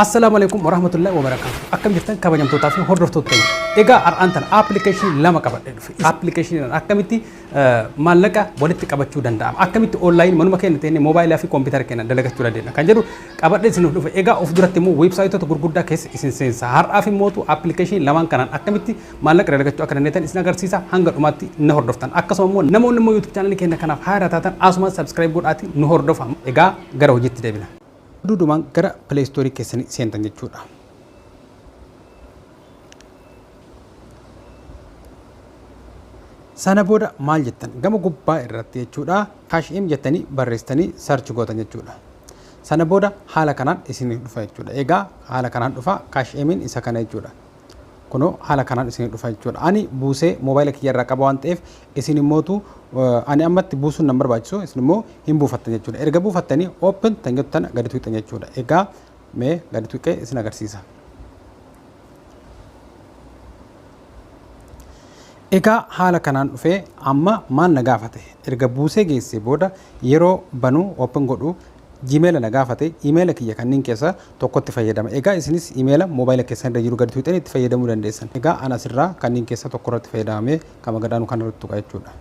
Assalaamu alaikum warahmatullahi wabarakatuh. Akkam jirtan kabajamtootaa fi hordoftoota keenya. Egaa har'aan tana appilikeeshinii lama qabadhee dhufe. Appilikeeshiniidhaan akkamitti maallaqa walitti qabachuu danda'ama? Akkamitti online manuma keenya teennee moobaayilaa fi koompitara keenya dalagachuu dandeenya? Kan jedhu qabadhee isiniif dhufe. Egaa of duratti immoo weebsaayitoota gurguddaa keessa isin seensa. Har'aaf immootu appilikeeshinii lamaan kanaan akkamitti maallaqa dalagachuu akka dandeettan isin agarsiisa. Hanga dhumaatti na hordoftan. Akkasuma immoo namoonni immoo YouTube chaanalii keenya kanaaf haaraa taatan asuma subscribe godhaatii nu hordofa. Egaa gara hojiitti deebina. Duudumaan gara Play Store keessanii seentan jechuudha. Sana booda maal jettan gama gubbaa irratti jechuudha Cash M jettanii barreessitanii search gootan jechuudha. Sana booda haala kanaan isiniif dhufa jechuudha. Egaa haala kanaan dhufa Cash M'n isa kana jechuudha. Kunoo haala kanaan isinii dhufa jechuudha. Ani buusee moobaayila kiyya irraa qaba waan ta'eef isin immootu ani ammatti buusuun nan barbaachisu isin immoo hin buufattan jechuudha. Erga buufattanii open tan jettu tana gadi tuqxan jechuudha. Egaa mee gadi tuqee isin agarsiisa. Egaa haala kanaan dhufee amma maal na gaafate? Erga buusee geessee booda yeroo banuu open godhu Gmail na gaafate, email kiyya kanniin keessa tokkotti fayyadama. Egaa isinis email mobile keessan irra jiru gadi tuqxanii itti fayyadamuu dandeessan. Egaa an asirraa kanniin keessa tokko irratti fayyadamamee kama gadaanu kana irratti tuqa jechuudha.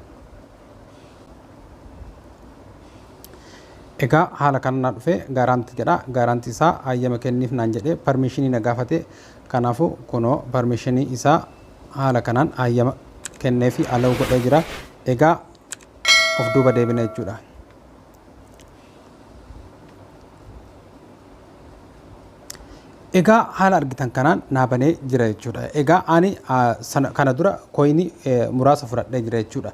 Egaa haala kana na dhufe guarantee jedha. Guarantee isaa hayyama kenniif naan jedhee permission na gaafate. Kanaafuu kunoo permission isaa haala kanaan hayyama kenneefi allow godhee jira. Egaa of duuba deebina jechuudha. Egaa haala argitan kanaan naa banee jira jechuudha. Egaa ani kana dura kooyinii muraasa fudhadhee jira jechuudha.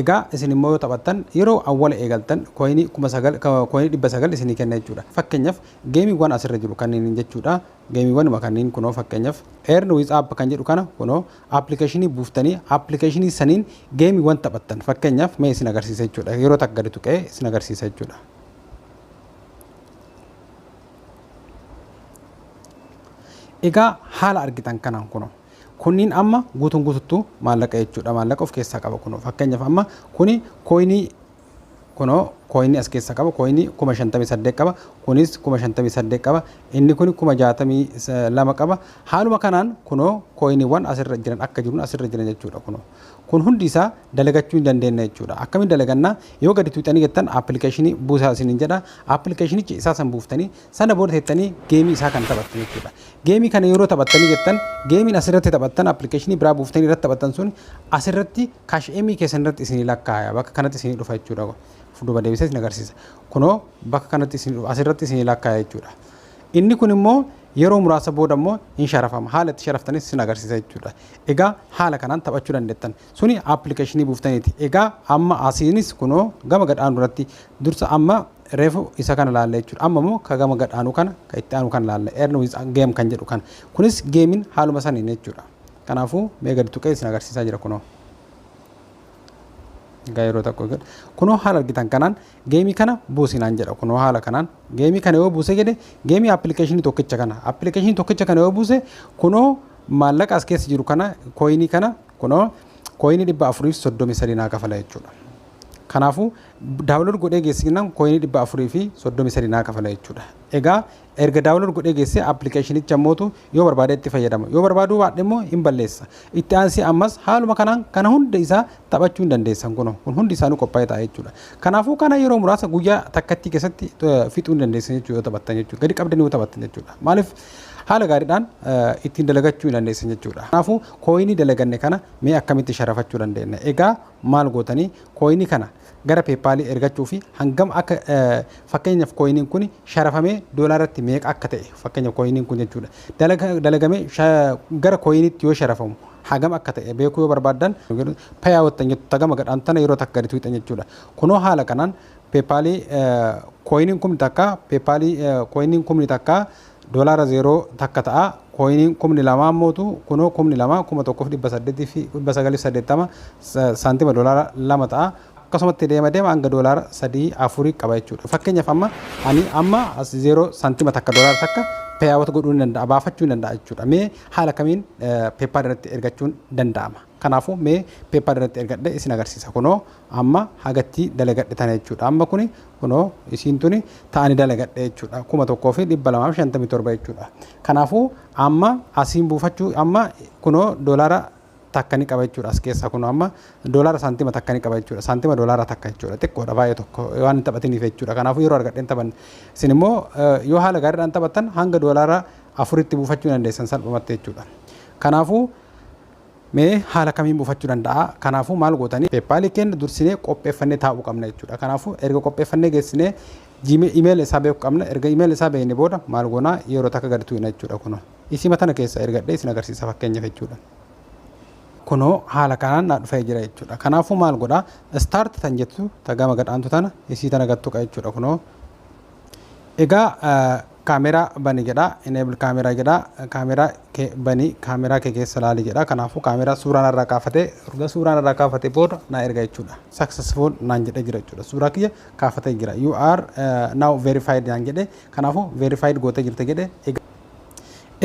Egaa isin immoo yoo taphattan yeroo awwala eegaltan kooyinii 9,000 kooyinii 900 isinii kenna jechuudha. Fakkeenyaaf geemiiwwan asirra jiru kanneen jechuudha. Geemiiwwanuma kanneen kunoo fakkeenyaaf Earn with App kan jedhu kana kunoo appilikeeshinii buuftanii appilikeeshinii saniin geemiiwwan taphattan fakkeenyaaf mee isin agarsiisa jechuudha. Yeroo takka gadi tuqee isin agarsiisa jechuudha. Egaa haala argitan kanaan kunoo kunniin amma guutuun guututtuu maallaqa jechuudha. Maallaqa of keessaa qaba kunoo fakkeenyaaf amma kuni kooyinii kunoo kooyinii as keessaa qaba kooyinii 58,000 qaba, kunis 58,000 qaba, inni kuni 62,000 qaba. Haaluma kanaan kunoo kooyiniiwwan asirra jiran akka jiruun asirra jiran jechuudha. Kunoo kun hundi isaa dalagachuu hin dandeenya jechuudha. Akkamiin dalagannaa? Yoo gadi tuuxanii jettan appilikeeshinii buusaa isiniin jedha. Appilikeeshinichi isaa san buuftanii sana booda teettanii geemii isaa kan taphattan jechuudha. Geemii kana yeroo taphattanii jettan geemiin asirratti taphattan appilikeeshinii biraa buuftanii irratti taphattan sun asirratti Cash M keessan irratti isinii lakkaaya. Bakka kanatti isinii dhufa jechuudha. Duuba deebisee isin agarsiisa. Kunoo bakka kanatti isinii dhufa. Asirratti isinii lakkaaya jechuudha. Inni kun immoo yeroo muraasa booda immoo hin sharafama. Haala itti sharaftanis isin agarsiisa jechuudha. Egaa haala kanaan taphachuu dandeettan. Suni appilikeeshinii buuftaniiti. Egaa amma asiinis kunoo gama gadhaanu irratti dursa amma reefu isa kana laalla jechuudha. Amma immoo ka gama gadhaanu kana ka itti aanu kana laalla. Earn with game kan jedhu kana. Kunis geemiin haaluma saniin jechuudha. Kanaafuu mee gadi tuqee isin agarsiisaa jira kunoo. Egaa yeroo tokko gad kunoo haala argitan kanaan geemii kana buusinaan jedha. Kunoo haala kanaan geemii kana yoo buuse jedhe geemii appilikeeshinii tokkicha kana appilikeeshinii tokkicha kana yoo buuse kunoo maallaqa as keessa jiru kana kooyinii kana kunoo kooyinii 433 naa kafala jechuudha. Kanaafuu download godhee geessinaan kooyinii 433 naa kafala jechuudha. Egaa erga download godhee geessee appilikeeshinicha mootu yoo barbaade itti fayyadama. Yoo barbaaduu baadhe immoo hin balleessa. Itti aansee ammas haaluma kanaan kana hunda isaa taphachuu hin dandeessan kunoo. Kun hundi isaanii qophaa'ee ta'a jechuudha. Kanaafuu kana yeroo muraasa guyyaa takkattii keessatti fixuu hin dandeessan jechuudha yoo taphattan jechuudha. Gadi qabdanii yoo taphattan jechuudha. Maaliif haala gaariidhaan ittiin dalagachuu hin dandeessan jechuudha. Kanaafuu kooyinii dalaganne kana mee akkamitti sharafachuu dandeenya? Egaa maal gootanii kooyinii kana gara PayPal ergachuu fi hangam akka fakkeenyaaf kooyiniin kun sharafamee doolaaratti meeqa akka ta'e fakkeenyaaf kooyiniin kun jechuudha. Dalagamee gara kooyiniitti yoo sharafamu hagam akka ta'e beekuu yoo barbaaddan payout jettu tagama gadhaan tana yeroo takka gadi tuqxan jechuudha. Kunoo haala kanaan PayPal kooyiniin 1,000 PayPal kooyiniin 1,000 doolaara 0 takka ta'a. Kooyiniin 2,000 ammootu kunoo 2,000 1,800 fi 980 saantima doolaara 2 ta'a. Akkasumatti deema deema hanga doolaara sadii afurii qaba jechuudha. Fakkeenyaaf amma ani amma as 0 saantima takka doolaara takka payout godhuu ni danda'a, baafachuu ni danda'a jechuudha. Mee haala kamiin PayPal irratti ergachuun danda'ama? Kanaafuu mee PayPal irratti ergadhe isin agarsiisa. Kunoo amma hagatti dalagadhe tana jechuudha. Amma kuni kunoo isiin tuni ta'anii dalagadhe jechuudha. 1257 jechuudha. Kanaafuu amma asiin buufachuu, amma kunoo doolaara takka ni qaba jechuudha as keessa. Kunoo amma doolaara saantima takka ni qaba jechuudha. Saantima doolaara takka jechuudha. Xiqqoodha, baay'ee tokko waan hin taphatiniif jechuudha. Kanaafuu yeroo argadheen taphanne. Isin immoo yoo haala gaariidhaan taphattan hanga doolaara afuritti buufachuu dandeessan salphumatti jechuudha. Kanaafuu mee haala kamiin buufachuu danda'a? Kanaafuu maal gootanii, PayPalii keenya dursinee qopheeffannee taa'uu qabna jechuudha. Kanaafuu erga qopheeffannee geessinee email isaa beekuu qabna. Erga email isaa beekne booda maal goonaa? Yeroo takka gadi tuqna jechuudha kunoo. Isii tana keessa ergadhee isin agarsiisa fakkeenyaaf jechuudha. Kunoo haala kanaan naa dhufee jira jechuudha. Kanaafuu maal godhaa? Start tan jettu ta gama gadhaantu tana, isii tana gad tuqa jechuudha kunoo. Egaa kaameraa bani jedha, enable camera jedha, kaameraa kee bani, kaameraa kee keessa laali jedha. Kanaafuu kaameraa suuraan irraa kaafatee, erga suuraan irraa kaafatee booda naa erga jechuudha. Successful naan jedhee jira jechuudha. Suuraa kiyya kaafatee jira. "You are now verified" naan jedhe. Kanaafuu verified gootee jirte jedhe.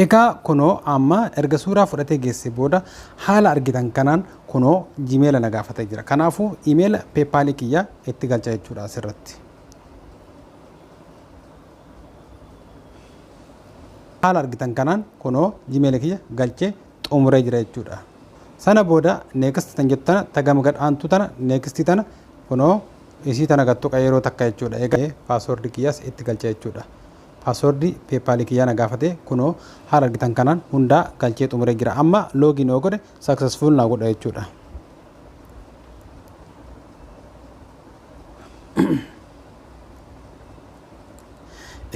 Egaa kunoo amma erga suuraa fudhatee geesse booda haala argitan kanaan kunoo Gmaila na gaafatee jira. Kanaafuu emaila PayPalii kiyya itti galcha jechuudha asirratti. Haala argitan kanaan kunoo Gmaila kiyya galchee xumuree jira jechuudha. Sana booda next tan jettu tana, tagama gad aantu tana, next tana kunoo isii tana gad tuqa yeroo takka jechuudha. Egaa passwordii kiyyaas itti galcha jechuudha. Passwordii PayPalii kiyyaa na gaafate. Kunoo haala argitan kanaan hundaa galchee xumuree jira. Amma login yoo godhe successful naa godha jechuudha.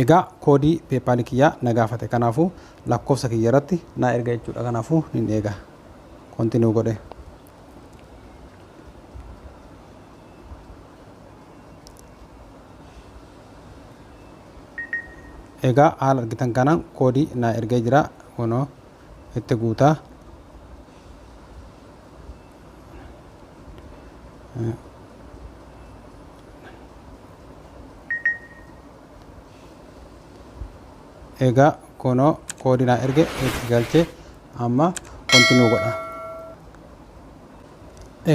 Egaa koodii PayPalii kiyyaa na gaafate. Kanaafuu lakkoofsa kiyya irratti naa erga jechuudha. Kanaafuu nin eega. Continue godhe. Egaa haala argitan kanaan koodii naa ergee jira. Kunoo itti guutaa. Egaa kunoo koodii naa erge itti galchee amma continue godha.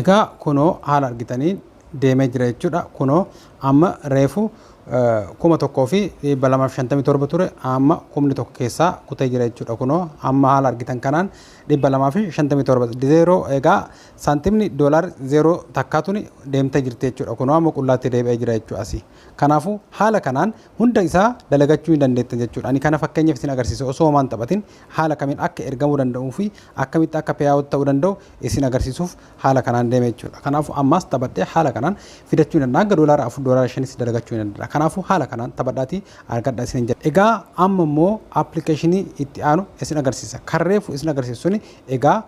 Egaa kunoo haala argitaniin deemee jira jechuudha. Kunoo amma reefu 1257 ture, amma 1000 keessaa kutee jira jechuudha. Kunoo amma haala argitan kanaan 257 zeeroo, egaa saantimni doolaar zeeroo takkaatuni deemtee jirti jechuudha. Kunoo amma qullaatti deebi'ee jira jechuudha asii. Kanaafuu haala kanaan hunda isaa dalagachuu ni dandeettan jechuudha. Ani kana fakkeenyaaf isin agarsiisa, osoo homaan taphatin haala kamiin akka ergamuu danda'uu fi akkamitti akka payout ta'uu danda'u isin agarsiisuuf haala kanaan deeme jechuudha. Kanaafuu ammaas taphadhee haala kanaan fidachuu ni danda'a. Hanga doolaara 4, doolaara 5s dalagachuu ni danda'a. Kanaafuu haala kanaan taphadhaatii argadha isin jedha. Egaa amma immoo appilikeeshinii itti aanu isin agarsiisa. Kan reefu isin agarsiisu suni egaa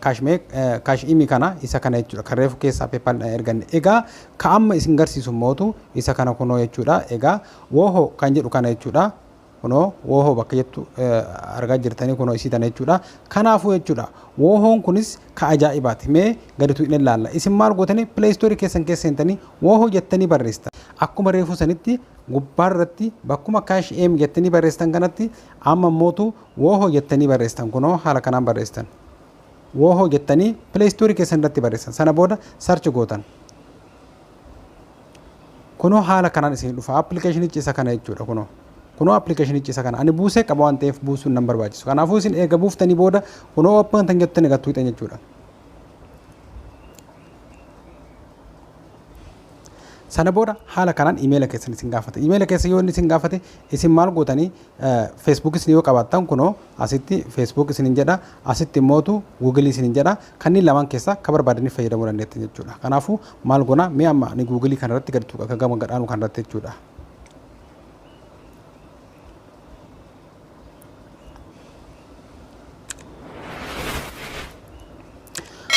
kaashmee Cash Me kana, isa kana jechuudha. Kan reefu keessaa PayPal erganne. Egaa ka amma isin garsiisu mootu isa kana kunoo jechuudha. Egaa Woohoo kan jedhu kana jechuudha. Kunoo Woohoo bakka jettu argaa jirtanii, kunoo isii tana jechuudha. Kanaafuu jechuudha, Woohoon kunis ka ajaa'ibaati. Mee gadi tuqnee ilaalla. Isin maal gootanii? Play Store keessan keessa seentanii Woohoo jettanii barreessitan. Akkuma reefuu sanitti gubbaarratti bakkuma Cash Me jettanii barreessitan kanatti amma mootu Woohoo jettanii barreessitan. Kunoo haala kanaan barreessitan. Woohoo jettanii Play Store keessan irratti barreessan. Sana booda search gootan. Kunoo haala kanaan isin dhufa. Appilikeeshinichi isa kana jechuudha kunoo. Kunoo appilikeeshinichi isa kana. Ani buusee qaba waan ta'eef buusuun nan barbaachisu. Kanaafuu isin erga buuftanii booda kunoo open tan jettanii gattuu hixan jechuudha. Sana booda haala kanaan imeela keessan isin gaafata. Imeela keessa yoo inni isin gaafate, isin maal gootanii? Facebook isin yoo qabaattan kunoo asitti Facebook isin jedha, asitti immootu Google isin jedha. Kanneen lamaan keessaa akka barbaadaniif fayyadamuu dandeettan jechuudha. Kanaafuu maal goona? Mee amma ani Google kanarratti gadi tuqa, gama gadhaanu kanarratti jechuudha.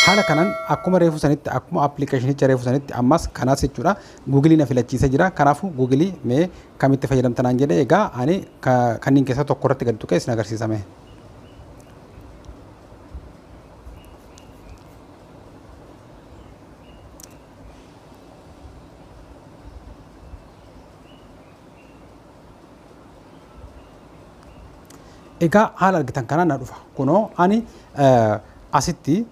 Haala kanaan akkuma reefu sanitti, akkuma appilikeeshinicha reefu sanitti, ammas kanas jechuudha, Googleii na filachiisee jira. Kanaafuu Googleii mee kamitti fayyadamtanaan jedhe. Egaa ani kanneen keessaa tokko irratti gadi tuqee isin agarsiisame. Egaa haala argitan kanaan na dhufa. Kunoo ani asitti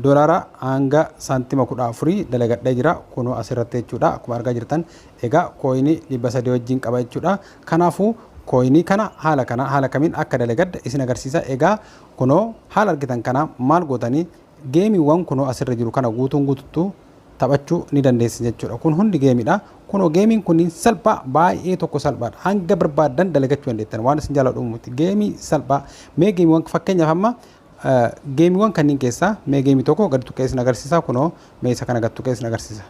doolaara hanga saantima 14 dalagadhee jira. Kunoo asirratti jechuudha. Akkuma argaa jirtan egaa coinii 300 wajjin qaba jechuudha. Kanaafuu coinii kana haala kana haala kamiin akka dalagadde isin agarsiisa. Egaa kunoo haala argitan kana maal gootanii, gameiiwwan kunoo asirra jiru kana guutuun guututtuu taphachuu ni dandeessi jechuudha. Kun hundi gameiidha. Kunoo gameiin kun salphaa, baay'ee tokko salphaadha. Hanga barbaaddan dalagachuu dandeettan, waan isin jaalladhu miti. Gameii salphaa. Mee gameiiwwan, fakkeenyaaf amma gameiiwwan kanneen keessaa mee gameii tokko gadi tuqee isin agarsiisa. Kunoo mee isa kana gadi tuqee isin agarsiisa.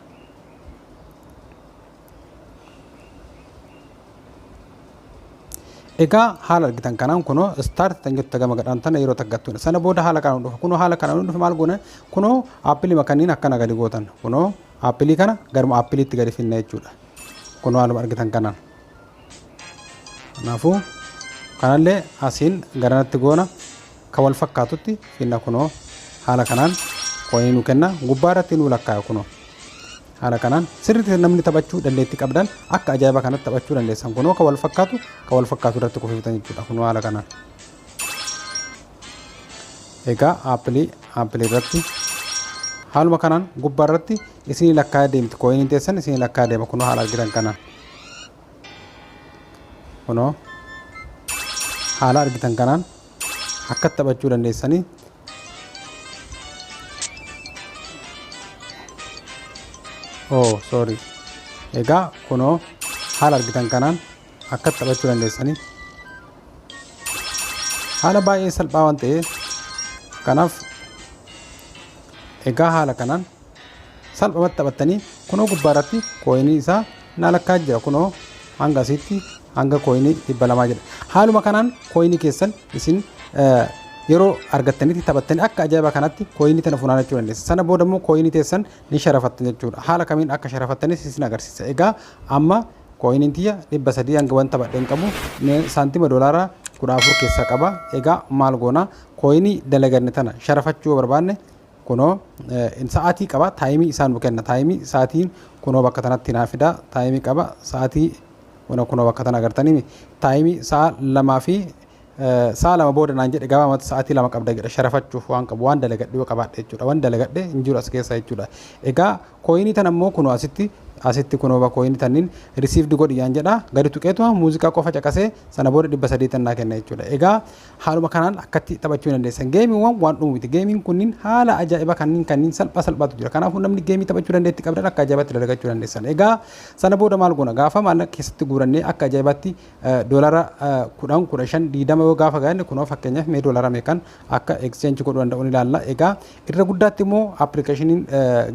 Egaa haala argitan kanaan kunoo start tan jettu gama gadhaan tana yeroo taggattuudha. Sana booda haala kanaan dhufa. Kunoo haala kanaan dhufa, maal goona? Kunoo appleii kanneen akkana gadi gootan. Kunoo appleii kana garuma appleiitti gadi finna jechuudha. Kunoo haaluma argitan kanaan. Kanaafuu kanallee asiin garanatti goona, kan wal fakkaatutti finna. Kunoo haala kanaan coinii nu kenna, gubbaa irratti nu lakkaa'e. Kunoo haala kanaan sirriitti namni taphachuu dandeettii qabdan akka ajaa'iba kanatti taphachuu dandeessan. Kunoo kan wal fakkaatu irratti kufiftan jechuudha. Kunoo haala kanaan. Egaa appleii irratti haaluma kanaan gubbaa irratti isinii lakkaa'ee deemti, coiniin teessan isinii lakkaa'ee deema. Kunoo haala argitan kanaan. Kunoo haala argitan kanaan akka taphachuu dandeessanii. Oh, sorry. Egaa kunoo haala argitan kanaan akka taphachuu dandeessanii, haala baay'ee salphaa waan ta'eef. Kanaaf egaa haala kanaan salphumatti taphattanii, kunoo gubbaa irratti coinii isaa naa lakkaa jira. Kunoo hanga asitti hanga coinii 200 jedha. Haaluma kanaan coinii keessan isin yeroo argattanitti taphattanii akka ajaa'iba kanatti coinii tana funaanachuu dandeessa. Sana booda immoo coinii teessan ni sharafattan jechuudha. Haala kamiin akka sharafattanis isin agarsiisa. Egaa amma coiniin tiyya 300 hanga waan taphadhe hin qabu, saantima doolaara 14 keessaa qaba. Egaa maal goona? Coinii dalaganne tana sharafachuu yoo barbaanne, kunoo sa'aatii qaba, timeii isaan nu kenna. Timeii sa'aatiin kunoo bakka tanatti naa fida, timeii qaba, sa'aatii kunoo bakka tana agartanii, timeii sa'a 2 fi sa'a 2 booda naan jedhe. Gabaabumatti sa'aatii 2 qabda jedha sharafachuuf, waan qabu, waan dalagadhe yoo qabaadhe jechuudha. Waan dalagadhe hin jiru as keessa jechuudha. Egaa coinii tana immoo kunoo asitti kunoo coinii tanniin received godhi yaan jedha. Gadi tuqeetu muuziqaa qofa caqasee sana booda 300 tannaa kenna jechuudha. Egaa haaluma kanaan akkatti taphachuu dandeessan. Gameiiwwan waan dhumu miti. Gameiin kunniin haala ajaa'iba kanneen salphaa salphaatu jira. Kanaafuu namni gameii taphachuu dandeetti qabdan akka ajaa'ibaatti dalagachuu dandeessan. Egaa sana booda maal goona? Gaafa maallaqa keessatti guurannee akka ajaa'ibaatti doolara 10, 15, 20 yoo gaafa gahanne, kunoo fakkeenyaaf mee doolara meeqan akka exchange godhuu danda'u ni ilaalla. Egaa irra guddaatti immoo applicationiin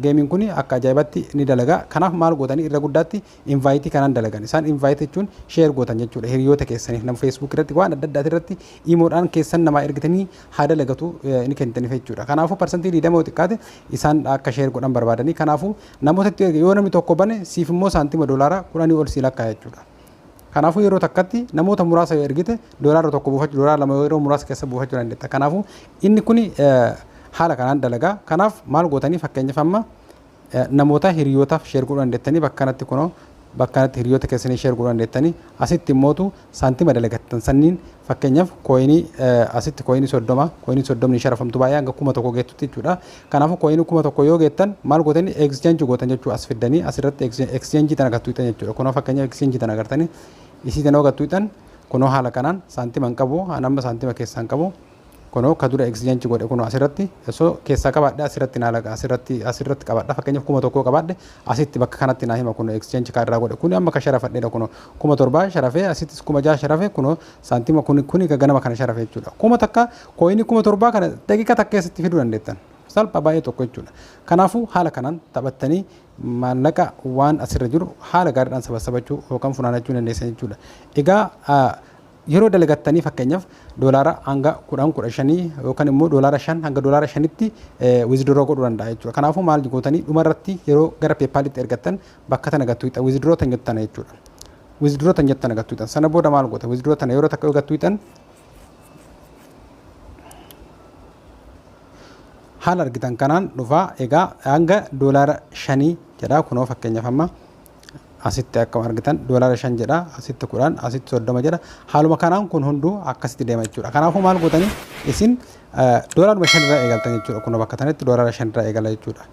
gameiin kun akka ajaa'ibaatti ni dalaga. Kanaaf maal gootanii? Irra guddaatti inviteii kanaan dalagan isaan. Invite jechuun share gootan jechuudha hiriyoota keessaniif, nama Facebook irratti, waan adda addaa irratti, imoodhaan keessan namaa ergitanii haa dalagatu ni kennitaniif jechuudha. Kanaafuu 20% yoo xiqqaate isaan akka share godhan barbaadanii. Kanaafuu namoota yoo namni tokko bane, siif immoo saantima doolaara 10 ol sii lakkaa jechuudha. Kanaafuu yeroo takkatti namoota muraasa yoo ergite, doolaara 1 buufachuu, doolaara 2 yeroo muraasa keessa buufachuu dandeetta. Kanaafuu inni kun haala kanaan dalagaa. Kanaaf maal gootanii? Fakkeenyaaf amma namoota hiriyootaaf share godhuu dandeettanii. Bakka kanatti, kunoo bakka kanatti hiriyoota keessanii share godhuu dandeettanii. Asitti immootu saantima dalagattan sanniin, fakkeenyaaf coinii asitti coinii 30, coinii 30 sharafamtu baay'ee hanga 1000 geettutti jechuudha. Kanaafuu coinii 1000 yoo geettan maal gootanii? Exchange gootan jechuudha. As fiddanii asirratti exchange tana gattuutan jechuudha. Kunoo fakkeenyaaf exchange tana agartanii, isii tana yoo gattuutan, kunoo haala kanaan saantima hin qabu, amma saantima keessaa hin qabu. Kunoo ka dura exchange godhe kunoo asirratti osoo keessaa qabaadhe, asirratti naa laqa, asirratti qabaadha. Fakkeenyaaf 1000 qabaadhe, asitti bakka kanatti naa hima. Kunoo exchange ka irraa godhe kuni amma ka sharafadheedha. Kunoo 7000 sharafee, asittis 6000 sharafee. Kunoo saantima kuni ka ganama kana sharafe jechuudha. 1000 coinii 7000 kana daqiiqa takka keessatti fiduu dandeettan, salphaa baay'ee tokko jechuudha. Kanaafuu haala kanaan taphattanii maallaqa waan asirra jiru haala gaariidhaan sabassabachuu yookaan funaanachuu dandeessan jechuudha. Egaa yeroo dalagattanii, fakkeenyaaf doolaara hanga 10, 15 yookaan immoo doolaara 5 hanga doolaara 5tti withdraw godhuu danda'a jechuudha. Kanaafuu maal gootanii? Dhumarratti yeroo gara PayPalitti ergattan bakka tana gattuu, withdraw tan jettan jechuudha. Withdraw tan jettan gattuu, sana booda maal goota? Withdraw tana yeroo takka yoo gattuu, haala argitan kanaan dhufaa. Egaa hanga doolaara 5 jedha. Kunoo fakkeenyaaf amma Asitti akkuma argitan $5 jedha, asitti 10, asitti 30 jedha. Haaluma kanaan kun hunduu akkasitti deema jechuudha. Kanaafuu maal gootanii isin $5 irraa eegaltan jechuudha. Kunoo bakka kanatti $5 irraa eegala jechuudha.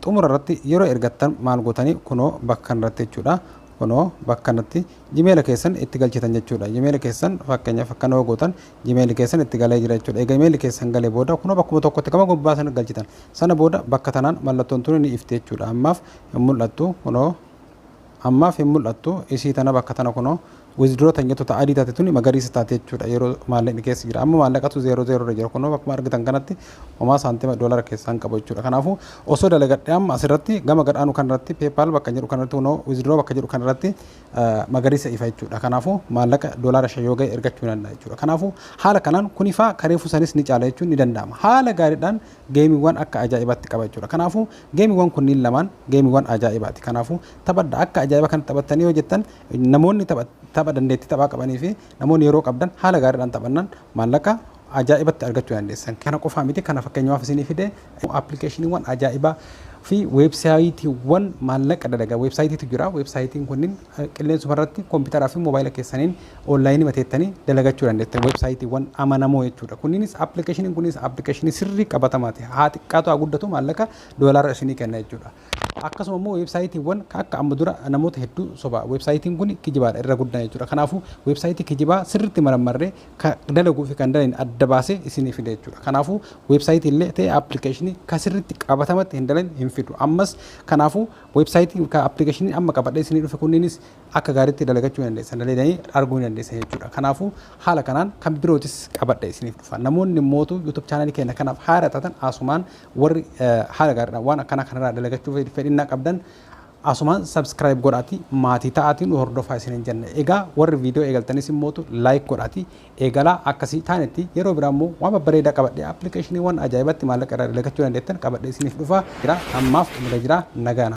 Xumura irratti yeroo ergattan maal gootanii kunoo bakka kanarratti jechuudha. Kunoo bakka kanatti Gmail keessan itti galchitan jechuudha. Gmail keessan fakkeenyaaf akkana yoo gootan Gmail keessan itti galee jira jechuudha. Egaa Gmail keessan galee booda kunoo bakkuma tokkotti gama gubbaa sana galchitan. Sana booda bakka tanaan mallattoon tuni ni ifti jechuudha. Ammaaf hin mul'attu, kunoo ammaaf hin mul'attu. Isii tana bakka tana kunoo withdraw tan jettu ta adii taate tuni magariisa taate jechuudha yeroo maallaqni keessa jira. Amma maallaqatu 0 0 irra jira. Kunoo bakkuma argitan kanatti homaa saantima doolara keessaa hin qabu jechuudha. Kanaafuu osoo dalagadhe amma asirratti gama gadhaanu kanarratti PayPal bakka jedhu kanarratti kunoo withdraw bakka jedhu kanarratti magariisa ifa jechuudha. Kanaafuu maallaqa $5 yoo ga'e ergachuu danda'a jechuudha. Kanaafuu haala kanaan kunifaa kareefuu sanis ni caala jechuun ni danda'ama. Haala gaariidhaan geemiiwwan akka ajaa'ibaatti qaba jechuudha. Kanaafuu geemiiwwan kunniin lamaan geemiiwwan ajaa'ibaati. Kanaafuu taphadha, akka ajaa'iba kana taphattanii yoo jettan namoonni tapha dandeettii taphaa qabanii fi namoonni yeroo qabdan haala gaariidhaan taphannan maallaqa ajaa'ibatti argachuu dandeessan. Kana qofaa miti, kana fakkeenyaaf isinii fide appilikeeshiniiwwan ajaa'ibaa fi weebsaayitiiwwan maallaqa dalagaa weebsaayitiitu jira. Weebsaayitiin kunniin qilleensuma irratti kompiitaraa fi moobaayila keessaniin onlaayinii mateettanii dalagachuu dandeettan, weebsaayitiiwwan amanamoo jechuudha. Kunniinis appilikeeshiniin kunis appilikeeshinii sirrii qabatamaati. Haa xiqqaatu haa guddatu maallaqa doolaara isinii kenna jechuudha. Akkasuma immoo weebsaayitiiwwan akka amma dura namoota hedduu soba, weebsaayitiin kun kijibaadha irra guddaa jechuudha. Kanaafuu weebsaayitii kijibaa sirriitti marammarree kan dalaguu fi kan dalagne adda baasee isinii fida jechuudha. Kanaafuu weebsaayitii illee ta'e appilikeeshinii kan sirriitti qabatamatti hin dalagne hin fidu. Ammas kanaafuu weebsaayitii kan appilikeeshinii amma qabadhee isinii dhufe kunniinis akka gaariitti dalagachuu dandeessan, dalaydanii arguu ni dandeessan jechuudha. Kanaafuu haala kanaan kan birootis qabadhe isiniif dhufa. Namoonni mootu YouTube chaanalii keenya kanaaf haara taatan, asumaan warri haala gaariidhaan waan akkanaa kanarraa dalagachuu fedhinnaa qabdan asumaan subscribe godhaati maatii ta'aatiin nu hordofaa isiniin jenna. Egaa warri viidiyoo eegaltanis immootu like godhaati eegalaa. Akkasii taanetti yeroo biraa immoo waan babbareedaa qabadhee appilikeeshiniiwwan ajaa'ibatti maallaqa irraa dalagachuu dandeettan qabadhee isiniif dhufa jira. Ammaaf xumura jira, nagaana.